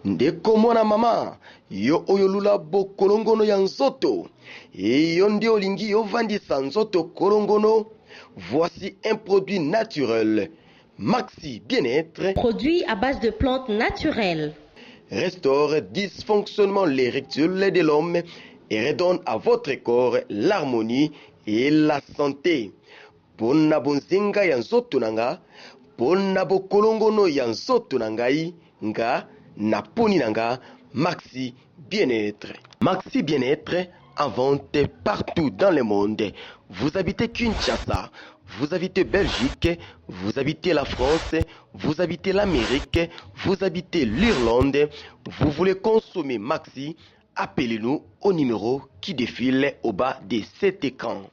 Ndeko mwana mama, yo oyo olula bokolongono ya nzoto, yo nde olingi ovandisa nzoto kolongono, voici un produit naturel, Maxi Bien-être. Produit à base de plantes naturelles. Restaure dysfonctionnement l'érectile de l'homme et redonne à votre corps l'harmonie et la santé. Pona bonzenga ya nzoto na nga, pona bokolongono ya nzoto na ngai, nga naponi na nga Maxi Bien-être. Maxi Bien-être en vente partout dans le monde. Vous habitez Kinshasa, vous habitez Belgique, vous habitez la France, vous habitez l'Amérique, vous habitez l'Irlande, vous voulez consommer Maxi, appelez-nous au numéro qui défile au bas de cet écran.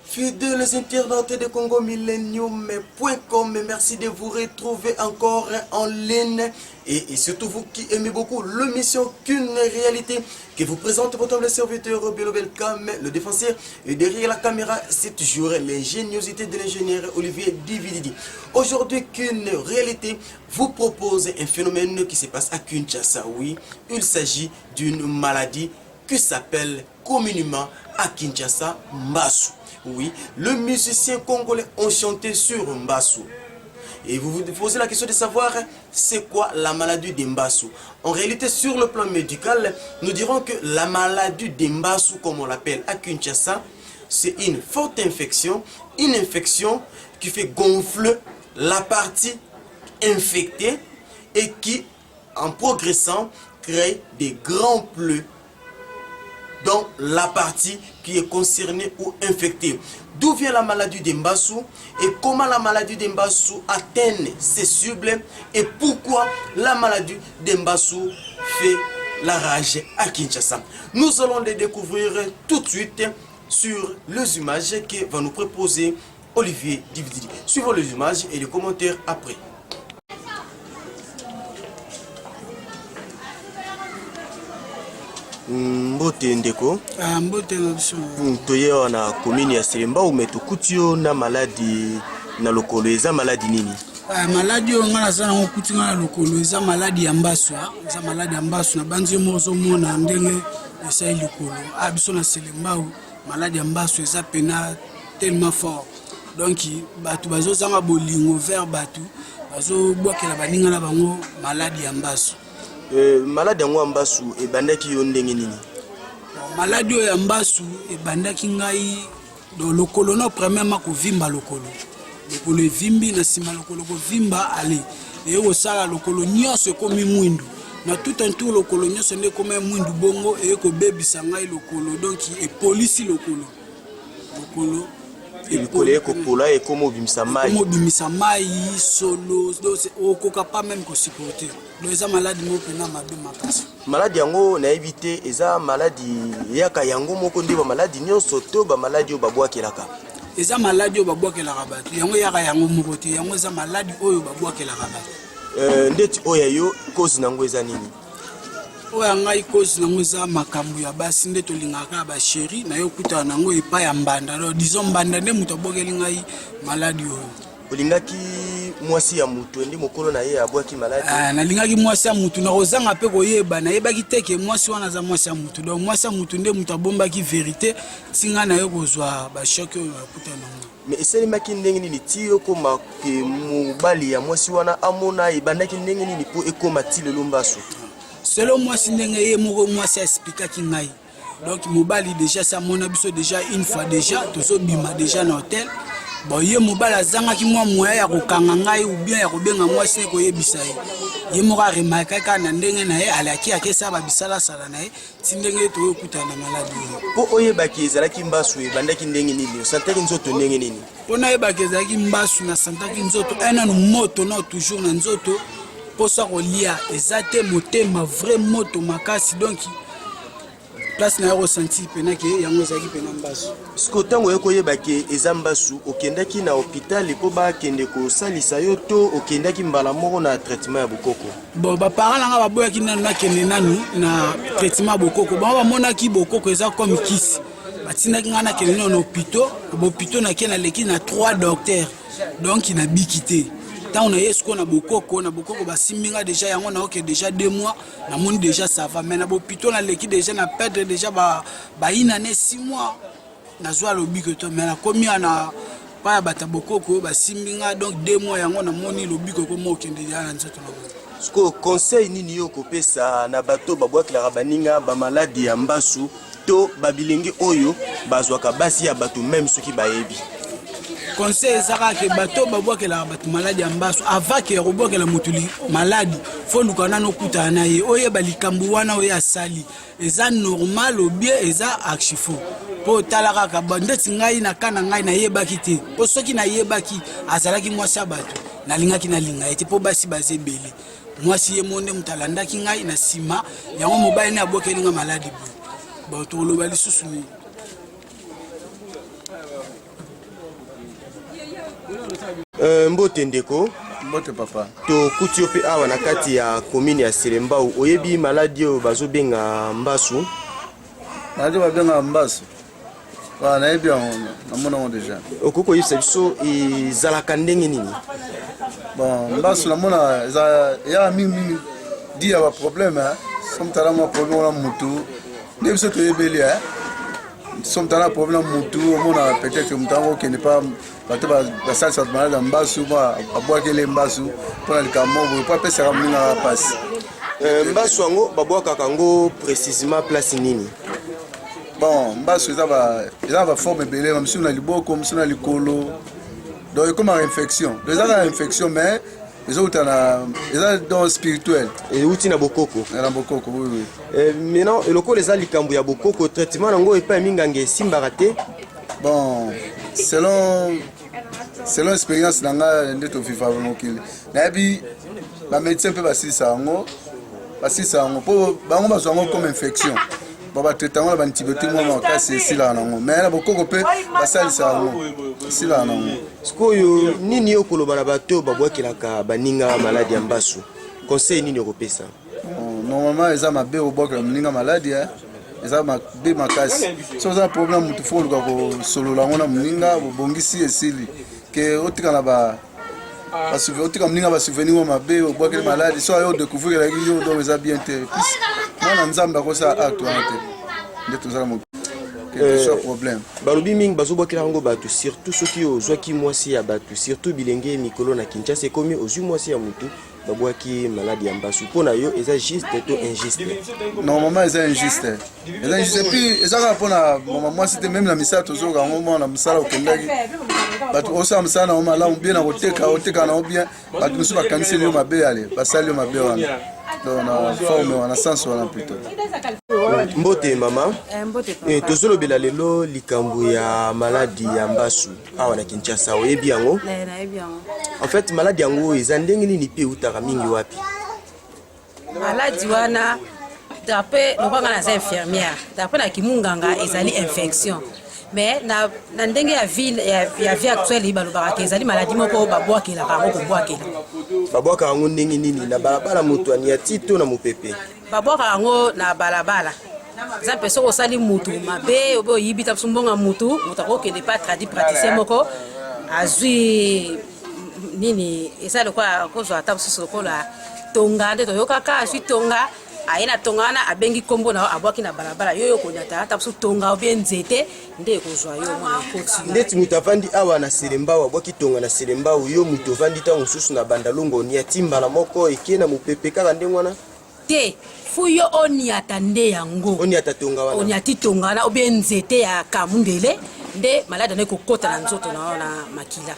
Fidèles internautes de CongoMillennium.com, merci de vous retrouver encore en ligne. Et surtout vous qui aimez beaucoup l'émission Qu'une réalité, que vous présente votre humble serviteur Bello Belkam, le défenseur. Et derrière la caméra, c'est toujours l'ingéniosité de l'ingénieur Olivier Divididi. Aujourd'hui, Qu'une réalité vous propose un phénomène qui se passe à Kinshasa. Oui, il s'agit d'une maladie qui s'appelle communément à Kinshasa Mbasu. Oui, le musicien congolais ont chanté sur Mbasu. Et vous vous posez la question de savoir c'est quoi la maladie de Mbasu. En réalité, sur le plan médical, nous dirons que la maladie de Mbasu, comme on l'appelle à Kinshasa, c'est une forte infection, une infection qui fait gonfler la partie infectée et qui, en progressant, crée des grands plaies dans la partie qui est concernée ou infectée. D'où vient la maladie de Mbasu et comment la maladie de Mbasu atteint ses cibles et pourquoi la maladie de Mbasu fait la rage à Kinshasa. Nous allons les découvrir tout de suite sur les images que va nous proposer Olivier Divididi. Suivons les images et les commentaires après. Mbote ndeko. Ah, mbote na biso. Toye awa na commune ya Selembao mais tokuti yo na maladi na lokolo. Eza maladi nini? Ah, maladi oyo ngai naza nango okuti ngai na lokolo eza maladi ya mbasu. Ah. Eza maladi ya mbasu na banzi yo moko ozomona ndenge esali likolo. Ah, biso na Selembao maladi ya mbasu eza pena tellement fort. Donc bato bazozanga bolingo vers bato, bazobwakela baninga na bango maladi ya mbasu. Maladi yango ya mbasu ebandaki yo ndenge nini? Bon, maladi oyo ya mbasu ebandaki ngai do lokolo na premièrement kovimba lokolo. Lokolo evimbi, na nsima lokolo kovimba, ale eye kosala lokolo nyonso ekomi mwindu. Na tout un tour lokolo nyonso nde ekomi mwindu bongo eye kobebisa ngai lokolo, donc epolisi lokolo. Lokolo likolo ekopola ekoma obimisa mai, ekoma obimisa mai solo, donc okoka pas même kosupporter. Donc eza maladi moko mpenza mabe makasi. Maladi yango nayebi te, eza maladi eyaka yango moko nde bamaladi nyonso to bamaladi oyo babwakelaka? Eza maladi oyo babwakelaka bato, yango eyaka yango moko te, yango eza maladi oyo babwakelaka bato. Ndeti oyo ya yo cause nango eza nini? Oyo ya ngai cause nango eza makambo ya basi nde tolingaka kaka ba chérie na yo okutana nango epai ya mbanda. Donc disons mbanda nde moto abwakeli ngai maladi oyo. Olingaki mwasi ya moto nde mokolo na ye abwaki maladi? Ah, nalingaki mwasi ya moto, nakozanga mpe koyeba, nayebaki te ke mwasi wana aza mwasi ya moto. Donc mwasi ya moto nde moto abombaki verité ti ngai naye kozwa ba choc oyo nakutana nango. Mais esalemaki ndenge nini ti okoma ke mobali ya mwasi wana amona? Ebandaki ndenge nini po ekoma ti lelo mbasu? Selo mwasi ndenge ye moko mwasi aexplikaki ngai. Donc mobali déjà sa mona biso déjà une fois déjà tozobima déjà na hôtel. Bon, ye mobali azangaki mwa moyen ya kokanga ngai ou bien ya kobenga mwasi ye koyebisa ye. Ye moko aremarkaki kaka na ndenge na ye, alaki akesala ba bisalasala na ye ti ndenge toyokutana na maladi oyo. Po oyebaki ezalaki mbasu, ebandaki ndenge nini? Osantaki nzoto ndenge nini? Po nayebaki ezalaki mbasu, nasantaki nzoto un nanu moto na toujours na nzoto, posa kolia eza te, motema vrai moto makasi, donc place na yo kosentir pena ke yango ezalaki pena mbasu. Siko ntango oye koyeba ke eza mbasu, okendaki na hôpital mpo bakende kosalisa yo to okendaki mbala moko na traitement ya bokoko? Bon, ba parents nanga baboyaki nanu nakende nanu na traitement ya bokoko. Bango bamonaki bokoko eza comme kisi, batindaki ngai nakende nanu na hôpital. Na hôpital nake naleki na 3 docteurs, donc nabiki te. Ntango naye sikoyo na bokoko, na bokoko basimbi nga deja yango, naoke deja 2 mois, namoni deja ça va. Mais na bopito naleki deja na perdre deja bayina ne 6 mois, nazwa lobiko to. Mais nakomi ya na pa ya bato ya bokoko, basimbi nga donc 2 mois yango, namoni lobiko ekoma okende deja na nzoto na bango. Sikoyo conseil nini yo okopesa na bato babwakelaka baninga bamaladi ya mbasu to babilenge oyo bazwaka basi ya bato meme soki bayebi? Conseil eza kaka ke bato babwakelaka bato maladi ya mbasu, avant ke ya kobwakela moto maladi, fo luka nano okutana na ye, oyeba likambo wana oyo asali eza normal obie eza archifaux. Mpo tala kaka ndeti ngai na ka na ngai, nayebaki te, mpo soki nayebaki azalaki mwasi ya bato, nalingaki nalinga ye te, mpo basi baza ebele. Mwasi ye mo nde moto alandaki ngai na nsima yango, mobali nde abwakeli nga maladi boye. Bon, tokoloba lisusu nini? Mbote ndeko. Mbote papa. Tokuti yo mpe awa na kati ya commune ya Selembao. Oyebi maladi oyo bazobenga mbasu? Maladi babengaka mbasu, nayebi yango, namona yango déjà. Okoki koyebisa biso ezalaka ndenge nini? Bon, mbasu namona eza eyaka mingimingi di ya baproblème. So moto ala mwa problème wana mutu, nde biso toyebeli. So moto ala problème na mutu, omona peut-être moto yango okende pa bato basalisa bato maladi ya mbasu, mpo abwakeli mbasu mpona likambo moko boye, mpo apesaka moningaka mpasi. Mbasu yango babwakaka yango précisément place nini? Bon, mbasu eza na baforme ebele, mosusu na liboko, mosusu na likolo. Donc ekomaka infection, donc eza kaka infection, mais ezouta na, eza don spirituel. Euti na bokoko? Na bokoko, oui. Maintenant, lokola eza likambo ya bokoko, traitement yango epai ya minganga esimbaka te? Bon, selon expérience na ngai nde toviva mokili, nayebi bamédecin mpe basilisa yango, basilisa yango mpo bango bazwa yango comme infection. Bon, batraite yango na baantibiotique mwa makasi, esilaka nango. Mais na bokoko mpe basalisa yango, esilaka nango. Sikoyo nini yo koloba na bato oyo babwakelaka baninga maladi ya mbasu? Conseil nini okopesa? Normalement eza mabe obwakela moninga maladi, eza mabe makasi. So oza na problème motu, fo oluka kosolola yango na moninga, bobongisi, esili, ke otika na ba otika moninga basouvenir oyo mabe, obwakeli maladi, so ayo odécouvrir elaki yo. Donc eza bien te. Puis mwana Nzambe akosala acte wana te. Nde tozala quelque soit problème. Balobi mingi bazobwakela yango bato surtout soki ozwaki mwasi ya bato, surtout bilenge. Mikolo na Kinshasa ekomi ozwi mwasi ya motu, babwaki maladi ya mbasu. Mpo na yo eza juste to injuste? Normalement eza injuste, eza injuste. Et puis eza kaka mpona mama mwasi te, même na misala tozoyoka yango. Mwana mosala okendaki, bato osala mosala nango malamu bien, na koteka, oteka nango bien, bato mosusu bakaniseli yo mabe, ale basali yo mabe wana. Donc na forme wana, sens wana plutôt. Mbote mama. Mbote. Tozolobela lelo likambo ya maladi ya mbasu awa na Kinshasa. Oyebi yango? Nayebi yango. En fait, maladi yango eza ndenge nini mpe eutaka mingi wapi? Maladi wana, d'après lokola nga naza infirmière, d'après na kimunganga, ezali infection. Mais na ndenge ya vie actuelle, balobaka ke ezali maladi moko babwakelaka yango, kobwakela. Babwakaka yango ndenge nini? Na balabala moto aniati to na mopepe? Babwakaka yango na balabala. Eza mpe soki osali mutu mabe, obe oyibi ta biso mbongo mutu, moto akokende pa tradipraticien moko, azwi nini, eza lokola kozwa ata mosusu lokola tonga nde toyokaka, azwi tonga, aye na tonga wana, abengi nkombo na yo, abwaki na balabala, yo yo konyata ata mosusu tonga obie nzete nde ekozwa yo, mwana ekoti yo. Ndeti moto avandi awa na Selembao, abwaki tonga na Selembao, yo moto ovandi ntango mosusu na Bandalongo, oniati mbala moko, eke na mopepe kaka ndenge wana? Te, fu yo oniata nde yango. Oniata tonga wana. Oniati tonga wana obie nzete ya kamundele, nde maladi wana ekokota na nzoto na yo, na makila.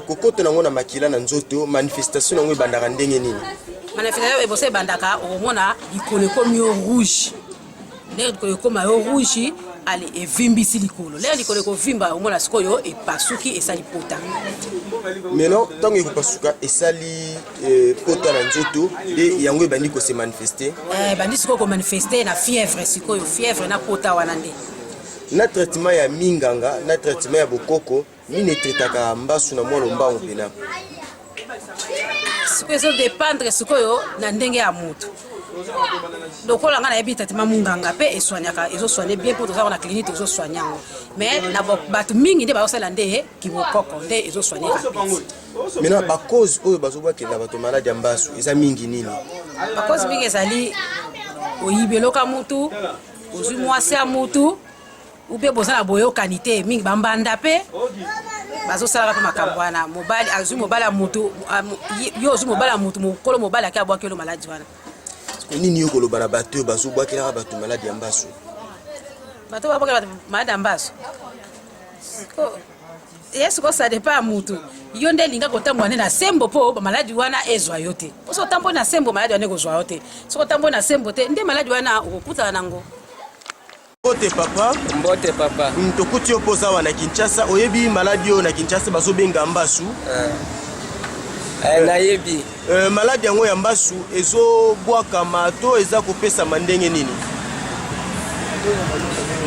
Kokota nango na makila, na nzoto, manifestation yango ebandaka ndenge nini? Manifestation eboso ebandaka, okomona likolo ekomi yo rouge. Ndenge likolo ekóma yo rouge, ale evimbisi likolo. Lelo likolo ekovimba, omona sikoyo epasuki, esali pota. Maintenant, ntango ekopasuka, esali pota na nzoto, nde yango ebandi kose manifester? Ebandi sikoyo komanifester na fièvre, sikoyo fièvre na pota wana nde. Na traitement ya minganga na traitement ya bokoko, nini etraitaka mbasu na mwa lombango mpena? Sikoyo ezodépendre sikoyo na ndenge ya motu. Lokola ngai nayebi traitement munganga mpe esoignaka, ezosoigne bien mpo toza na clinique, tozosoigne yango. Mais na bato mingi nde bazosala nde kibokoko nde ezosoigne rapide. Maintenant, bacause oyo bazobwakela bato maladi ya mbasu eza mingi nini? Bacause mingi ezali oyibi eloka mutu, ozwi mwasi ya mutu, ube boza na boyokani te. Mingi bambanda mpe bazosalaka mpe makambo wana. Mobali azwi mobali ya mutu, yo ozwi mobali ya mutu, mokolo mobali ake abwaki olo maladi wana. Nini yo koloba na bato oyo bazobwakelaka bato maladi ya mbasu? Bato babwakela bato maladi ya mbasu ye sikoyo, ça dépend ya mutu. Yo nde elinga kotambola nde na sembo mpo bamaladi wana ezwa yo te. Mpo soki otamboli na sembo, maladi wana ekozwa yo te. Soki otamboli na sembo te, nde maladi wana okokutana nango. Mbote papa. Mbote papa. Tokuti yo mpoza awa na Kinshasa. Oyebi maladi oyo na Kinshasa bazobenga mbasu? Nayebi. Maladi yango ya mbasu ezobwakama to eza kopesama ndenge nini?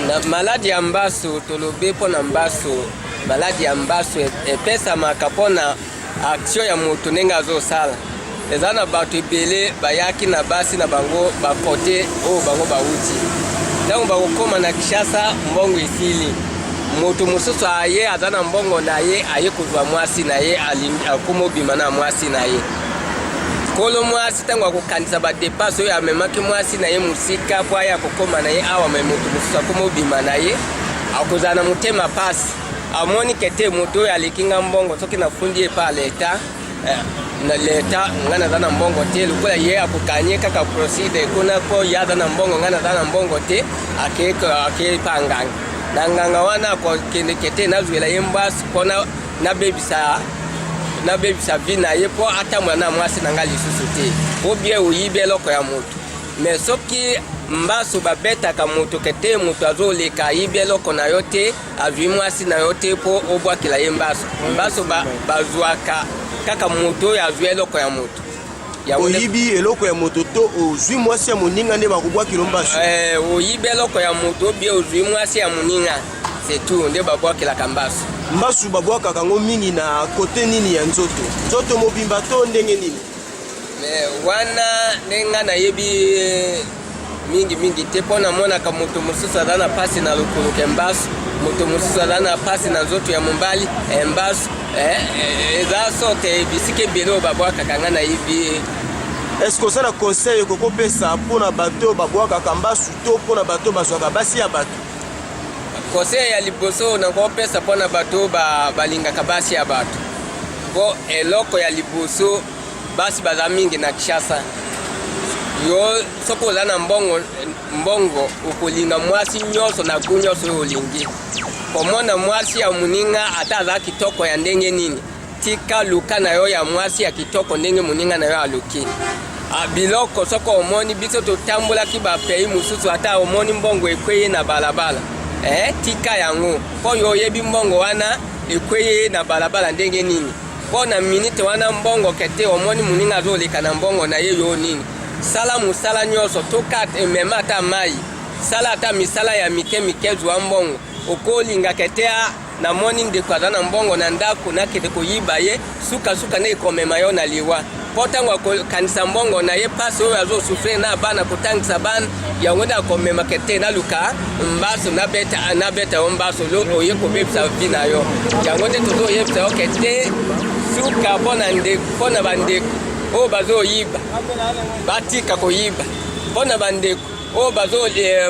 Na maladi ya mbasu, tolobi mpona mbasu, maladi ya mbasu epesamaka mpona action ya moto ndenge azosala. Eza na bato ebele bayaki na basi na bango bakote oyo bango bauti. Ntango bakokóma na Kinshasa, mbongo esili. Moto mosusu aye, aza na mbongo na ye, aye kozwa mwasi na ye, akóma obima na mwasi na ye. Kolo mwasi, ntango akokanisa badépenses oyo amemaki mwasi na ye mosika mpo aya kokóma na ye awa, me moto mosusu akóma obima na ye, akozala na motema pasi. Amoni ke te, moto oyo aleki nga mbongo, soki nafundi ye epa leta, na leta, ngai naza na mbongo te. Lokola ye akokanye kaka procédure kuna mpo ye aza na mbongo, ngai naza na mbongo te, ake epa nganga. Na nganga wana akokende ke te, nazwela ye mbasu mpo nabebisa vie na ye mpo atambola na mwasi na ngai lisusu te, po bien oyibi eloko ya moto. Mais soki mbasu babetaka moto ke te, moto azoleka, ayibi eloko na yo te, azwi mwasi na yo te, mpo obwakela ye mbasu. Mbasu bazwaka kaka moto oyo azwi eloko ya moto. Oyibi eloko ya moto to ozwi mwasi ya moninga nde bakobwakela mbasu? Oyibi eloko ya moto obie ozwi mwasi ya moninga, c'est tout nde babwakelaka mbasu. Mbasu babwakaka yango mingi na kote nini ya nzoto? Nzoto mobimba to ndenge nini? Mais wana ndenge ngai nayebi mingimingi te, mpo namonaka moto mosusu aza na mpasi na lokolo ke mbasu, moto mosusu aza na mpasi na nzoto ya mobali mbasu. Eza sorte bisika ebele oyo babwakaka, ngai nayebi. Est-ce oza na conseil okokopesa mpona bato oyo babwakaka mbasu to mpona bato oyo bazwaka basi ya bato? Conseil ya liboso nakopesa mpona bato oyo balingaka basi ya bato, mpo eloko ya liboso, basi baza mingi na Kinshasa. Yo soki oza na mbongo, mbongo okolinga mwasi nyonso na goût nyonso oyo olingi. Komona mwasi ya moninga, ata aza kitoko ya ndenge nini, tika, luka na yo ya mwasi ya kitoko ndenge moninga na yo aluki. Biloko soki omoni, biso totambolaki bapays mosusu, ata omoni mbongo ekwei na balabala, tika yango, mpo yo oyebi mbongo wana ekwei na balabala ndenge nini. Mpo na minute wana mbongo ke te, omoni moninga azoleka na mbongo na ye, yo nini? Sala mosala nyonso, toka emema ata mai, sala ata misala ya mike mike, zwa mbongo. Okolingaka te namoni ndeko aza na mbongo na ndako, nakende koyiba ye. Sukasuka nde ekomema yo na liwa, mpo ntango akokanisa mbongo na ye, mpasi oyo azosouffrir na bana, kotangisa bana, yango nde akomemaka te, naluka mbaso, nabeta, nabeta yo mbaso, oye kobebisa vie na yo. Yango nde tozoyebisa yo ke te, suka mpona bandeko oyo bazoyiba, batika koyiba. Mpona bandeko oyo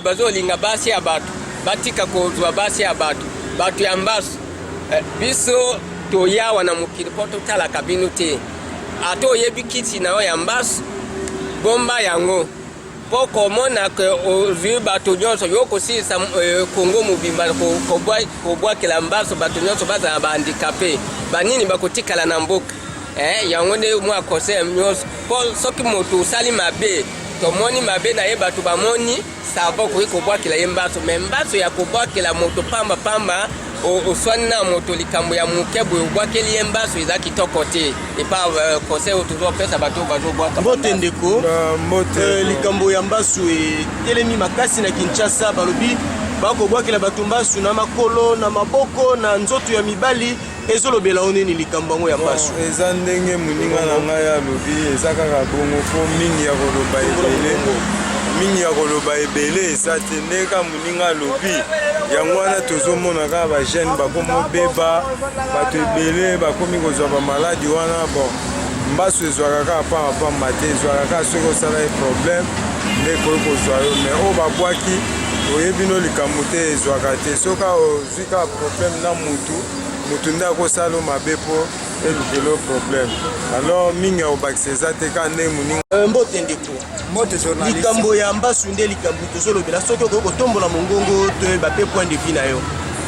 bazolinga basi ya bato, batika kozwa basi ya bato. Bato ya mbasu, biso toyawa na mokili mpo totalaka bino te. Ata oyebi kiti na yo ya mbasu, bomba yango, mpo komona ke ozwi bato nyonso, yo kosilisa Kongo mobimba kobwakela mbasu, bato nyonso bazala bahandicapés, banini bakotikala na mboka? Yango nde mwa conseil nyonso, mpo soki moto osali mabe, tomoni mabe na ye, bato bamoni, ça va, okoki kobwakela ye mbaso. Mais mbaso ya kobwakela moto pamba pamba, oswani na moto likambo ya moke boye, obwakeli ye mbaso, eza kitoko te. Epa conseil oyo tozopesa bato oyo bazobwaka. Mbote ndeko. Mbote. Likambo ya mbasu etelemi makasi na Kinshasa, balobi. Bakobwakela bato mbasu na makolo, na maboko, na nzoto ya mibali. Ezolobela yo nini likambo yango ya mbasu? Bon, eza ndenge moninga na ngai alobi, eza kaka bongo mpo mingi ya koloba ebele, mingi ya koloba ebele eza te. Ndenge kaka moninga alobi yango wana, tozomona kaka bajeune bakomi obeba, bato ebele bakomi kozwa bamaladi wana. Bon, mbasu ezwaka kaka pamba pamba te, ezwaka kaka soki osala ye problème nde ekoki kozwa yo. Mais oyo babwaki, oyebi no likambo te, ezwaka te. Soki ozwi kaka problème na mutu, mutu nde akosala yo mabe mpo elukela yo problème. Alors mingi ya kobakisa eza te, kaka ndenge moninga. Mbote ndeko. Mbote journaliste. Likambo ya mbasu nde likambo tozolobela, soki okoki kotombola mongongo toyeba mpe point de vue na yo.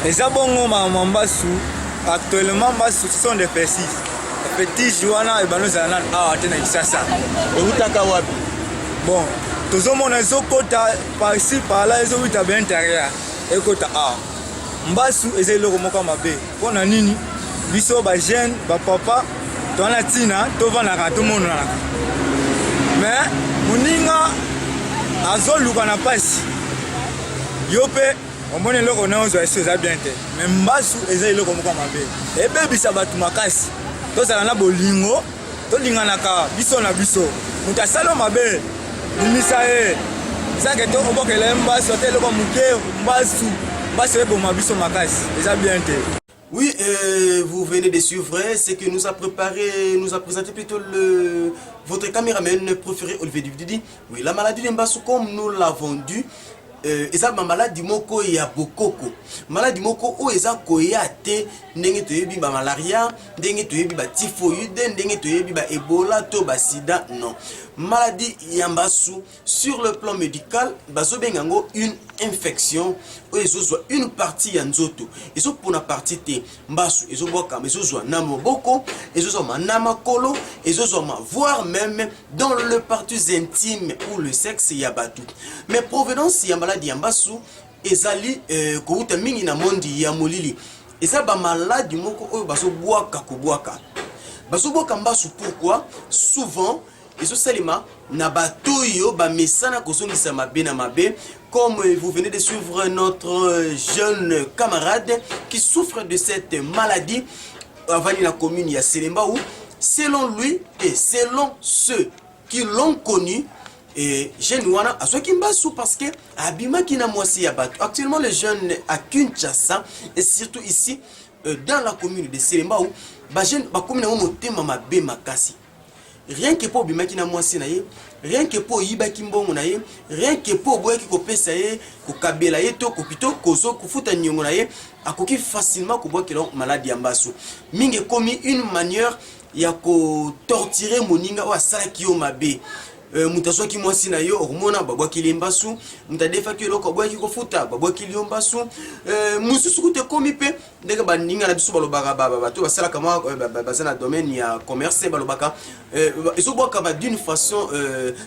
Eza bongo mama, mbasu actuellement, mbasu ce sont des fétiches. Fétiche wana ebanda ozala nanu awa te na Kinshasa. Eutaka wapi? Bon, tozomona ezokota par-ci par-là, ezowuta ba intérieur, ekota awa. Mbasu eza eloko moko ya mabe. Mpo na nini? Biso bajeune, bapapa, toza na ntina tovandaka, tomonanaka, mais moninga azoluka na mpasi, yo mpe omoni eloko na ozwa esi eza bien te. Mais mbasu eza eloko moko ya mabe, ebebisa bato makasi. Tozala na bolingo, tolinganaka biso na biso. Moto asala mabe, limisa ye, ezake to obokela ye mbasu ata eloko moke. Mbasu, mbasu eboma biso makasi, eza bien te. Oui, vous venez de suivre ce que nous a préparé, nous a présenté plutôt votre caméraman préféré Olivier Didi. Oui, la maladie de Mbassou, comme nous l'avons dit, eza bamaladi moko ya bokoko, maladi moko oyo eza koya te ndenge toyebi bamalaria, ndenge toyebi batyphoïde, ndenge toyebi baebola to basida. Non, maladie ya mbasu, sur le plan médical, bazobenga yango une infection oyo ezozwa une partie ya nzoto, ezopona partie te. Mbasu ezobwakama, ezozwa na maboko, ezozwama na makolo, ezozwama voire même dans le parties intime ou le sexe ya bato. Mais provenance ya maladi ya mbasu ezali kowuta mingi na mondi ya molili. Eza bamaladi moko oyo bazobwaka, kobwaka, bazobwaka mbasu. Pourquoi? Souvent ezosalema na bato oyo bamesana kozongisa mabe na mabe, comme vous venez de suivre notre jeune camarade qui souffre de cette maladie, avandi na commune ya Selembao. Selon lui et selon ceux qui l'ont connu, et jeune wana azwaki mbasu parce que abimaki na mwasi ya bato. Actuellement, le jeune à Kinshasa et surtout ici dans la commune de Selembao, bajeune bakomi nango motema mabe makasi. Rien que mpo obimaki na mwasi na ye, rien que mpo oyibaki mbongo na ye, rien que mpo oboyaki kopesa ye, kokabela ye to kopito kozo kofuta niongo na ye, akoki facilement kobwakela maladi ya mbasu. Mingi ekomi une manière ya kotorturer moninga oyo asalaki yo mabe. Moto azwaki mwasi na yo, okomona babwakeli ye mbasu. Moto adefaki eloko, aboyaki kofuta, babwakeli yo mbasu. Mosusu kutu ekomi mpe ndenge baninga na biso balobaka, bato basalaka mwa baza na domaine ya commerce, balobaka ezobwakama d'une façon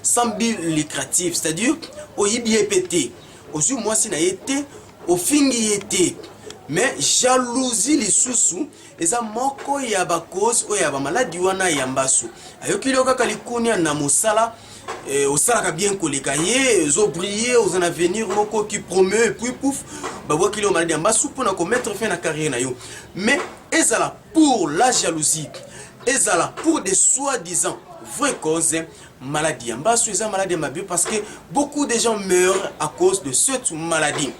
sans but lucratif, c'est-à-dire oyibi ye mpe te, ozwi mwasi na ye te, ofingi ye te, mais jalousie lisusu eza moko ya bacause oyo ya bamaladi wana ya mbasu. Ayokili yo kaka likunia na mosala, osalaka bien koleka ye, ezobrille, oza na avenir moko qui promet, et puis pouf, babwakili yo maladi ya mbasu mpona komettre fin na carrière na yo. Mais ezala pour la jalousie, ezala pour des soi-disant vraies causes, maladie ya mbasu eza maladie ya mabe, parce que beaucoup de gens meurent à cause de cette maladie.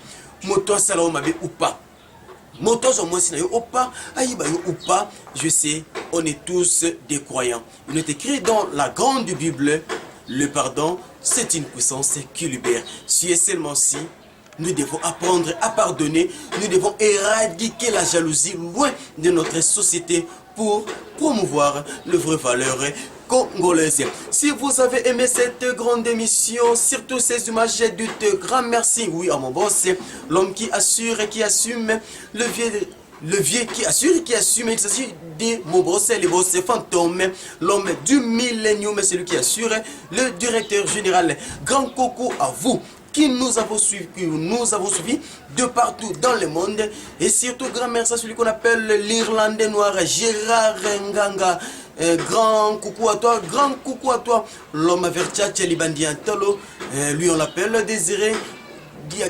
Moto asala yo mabe ou pas, moto azwa mwasi na yo ou pas, ayiba yo ou pas, je sais, on est tous des croyants. Il est écrit dans la grande Bible: le pardon, c'est une puissance qui libère. Si et seulement si, nous devons apprendre à pardonner, nous devons éradiquer la jalousie loin de notre société pour promouvoir le vraies valeurs congolaises. Si vous avez aimé cette grande émission, surtout ces images, dites grand merci, oui, à mon boss, l'homme qui assure et qui assume le vieux levier qui assure et qui assume. Il s'agit de mon boss, le boss fantôme, l'homme du millénium, celui qui assure, le directeur général. Grand coco à vous qui nous avons suivi de partout dans le monde. Et surtout, grand merci à celui qu'on appelle l'Irlandais noir, Gérard Nganga. Grand coucou à toi, grand coucou à toi, l'homme avertia Libandi Tolo. Lui, on l'appelle Désiré.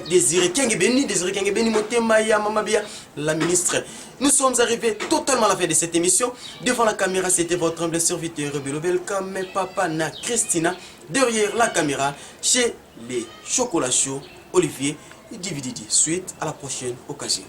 Désiré Kengebeni, Désiré Kengebeni, Motema ya Mama Bia, la ministre. Nous sommes arrivés totalement à la fin de cette émission. Devant la caméra, c'était votre humble serviteur Belo Belkame, Papa Na Christina. Derrière la caméra, chez les Chocolats Chauds, Olivier Divididi. Suite à la prochaine occasion.